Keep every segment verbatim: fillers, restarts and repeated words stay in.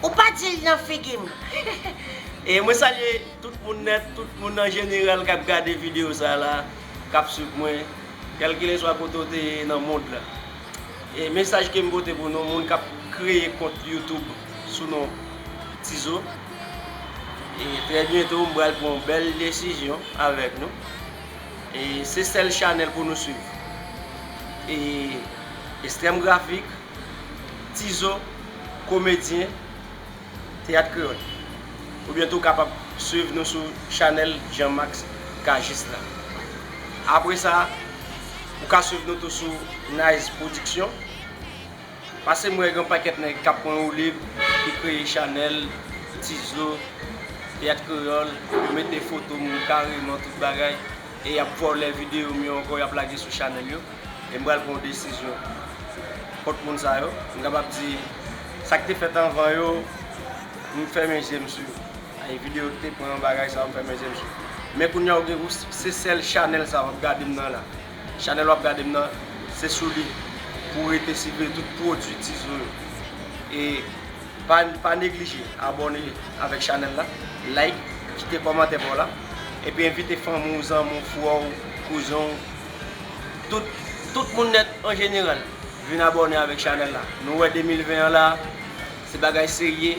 Ou pa di l nan figi m. E mwen salye tout moun nèt, tout moun an jeneral k ap gade videyo sa la, k ap swiv mwen, kèlkeswa kote w te ye nan mond la. E mesaj ke m pote pou nou, moun k ap kreye kont YouTube sou non Tizo. E trè byento, m pral pran yon bèl desizyon avèk nou. E se sèl chanèl pou nou swiv. E Extrême Graphique, Tizo, komedyen, teyat kreyòl. Oubyen tou w kapab swiv nou sou chanèl Jean Max Kajis la. Apre sa, ou ka swiv nou tou sou Nice Production. Paske m wè gen yon pakèt nèg k ap pran woulib, ki kreye chanèl, Tizo, teyat kreyòl, yo mete foto m kareman, tout bagay, e y ap vòlè videyo m yo ankò, y ap lage sou chanèl yo. E m pral pran yon desizyon kont moun sa yo. M kapab di, sa k te fèt anvan yo, m fèmen je m sou yo. Ay, videyo k te pran bagay sa yo, m fèmen je m sou yo. Men kounye a, ou gen, ou, se sèl chanèl sa w ap gade m nan la. Chanèl w ap gade m nan, se sou li pou w rete siveye tout pwodui Tizo yo. E pa, pa neglije abòne avèk chanèl la, like, kite kòmantè pa w la, epi envite fanmi w, zanmi w, frè w, kouzen w, tout, tout moun nèt an jeneral, vin abòne avèk chanèl la. Nou wè de mil ven an la, se bagay serye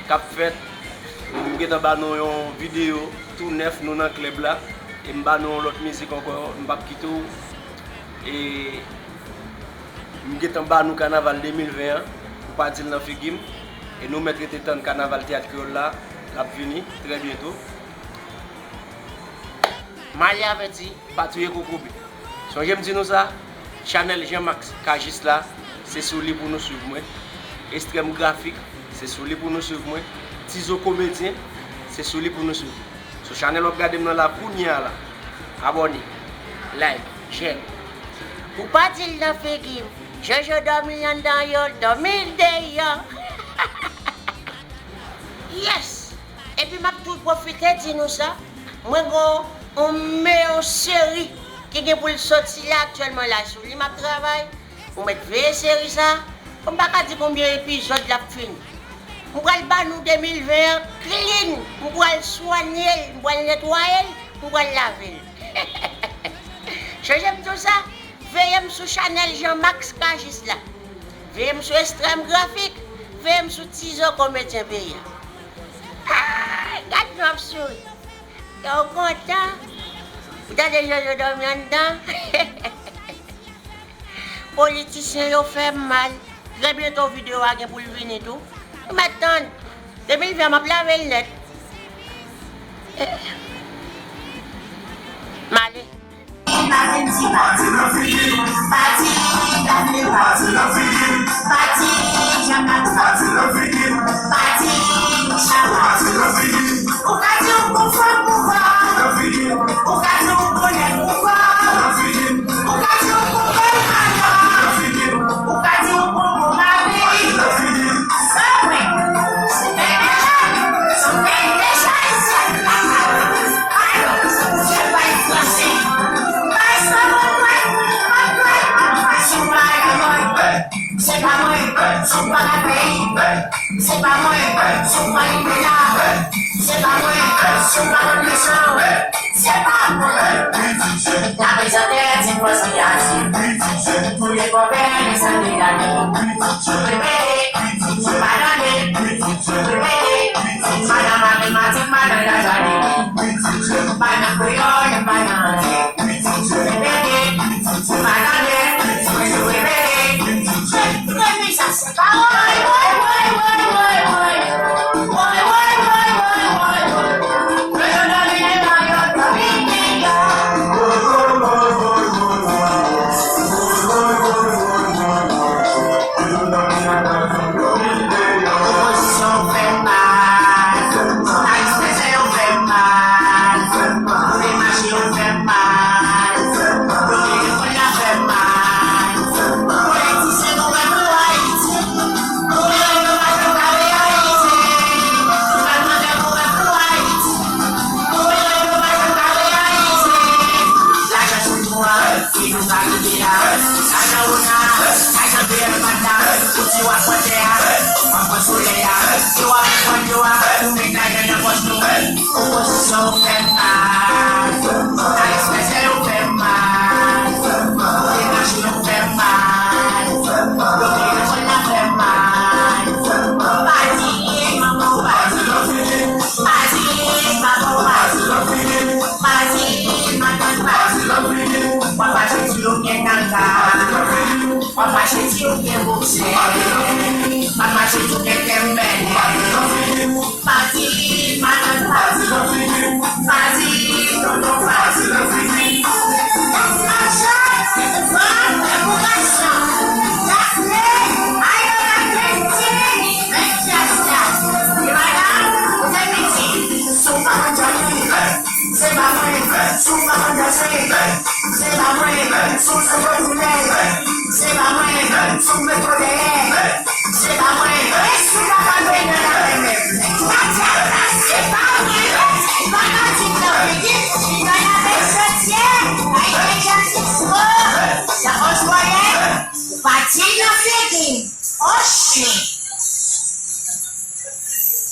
k ap fèt. M gentan ba nou yon videyo tou nèf, nou nan klèb la, e m ba nou yon lòt mizik ankò, m p ap kite w. E M gentan ba nou kanaval de mil ven an, ou pa di l nan figi m. E nou mèt rete tann kanaval teyat kreyòl la, l ap vini trè byento. Male avèti, pa touye kokobe. Sonje m di nou sa, chanèl Jean Max Kajis la, se sou li pou nou swiv mwen. Extrême Graphique, se sou li pou nou swiv mwen. Tizo Komedyen, se sou li pou nou swiv mwen. Sou chanèl w ap gade m nan la kounye a la. Abòne, like, share. Ou pa di l nan figi m. Jojo dòmi anndan yo, dòmi l deyò. Yes! Epi m ap tou pwofite di nou sa, mwen gen yon, yon seri ki gen pou l soti la aktyèlman la sou li m ap travay. Ou mèt veye seri sa, m pa ka di konbyen epizòd l ap fini. M pral ba nou de mil ven an clean, m pral swanye l, m pral netwaye l, m pral lave l. Sonje m di w sa, veye m sou chanèl Jean Max Kajis la. Veye m sou Extrême Graphique, veye m sou Tizo Komedyen peyi a. Ay, gad jan w ap souri. Kè w kontan. Ou tande Jojo dòmi anndan. Politisyen yo fè m mal. Trè byento videyo a gen pou l vini tou. M mèt tann. De mil ven an, m ap lave l nèt. M ale. Ou ka di w gon fanm pou kò. Ou ka di w gon nèg pou kò. Ou ka di w gon bèl madanm. Ou ka di w gon bon mari. Se pa mwen, se pa la peyi. Se pa mwen, se pa limena. Se pa mwen, se pa lòt mechan. Se pa mwen. N ap egzòte ti fòs ki aji. Pou le pòvè, le san de lane. Repete, pa tande. Repete, madanm avèk matik, madanm lajane. Pa nan kreyòl, pa nan anglè. Repete, pa tande. Repete. Yo fè m mal, Paris Frèchè yo fè m mal, kote mache yo fè m mal, yo telefòn la fè m mal, pa di manman w pa di yo fini, pa di papa w pa di yo fini, pa di matant pa di yo fini, w ap mache di yo gen kaka, w ap mache di yo gen boksè, w ap mache di yo gen kèmbèlè. Pati, madan, pati, pati, tonton, pati. Madan, Daphné, Ayana, Christine, Gracia, e madan, ou te piti. Sou pa mwen, Johnny, se pa mwen, sou pa mwen, Johnny. Se pa mwen, sou se pwodimè. Se pa mwen, sou mwen pwodèyè. Se pa mwen, e si pa pa mwen nan la menm. Matyas, se pa mwen, li pa ka di nan figi, li pa ka fè chantyè. Ay, ay, ay, sismo. Sa fòs mwayen, ou pa di nan figi. Oh shit.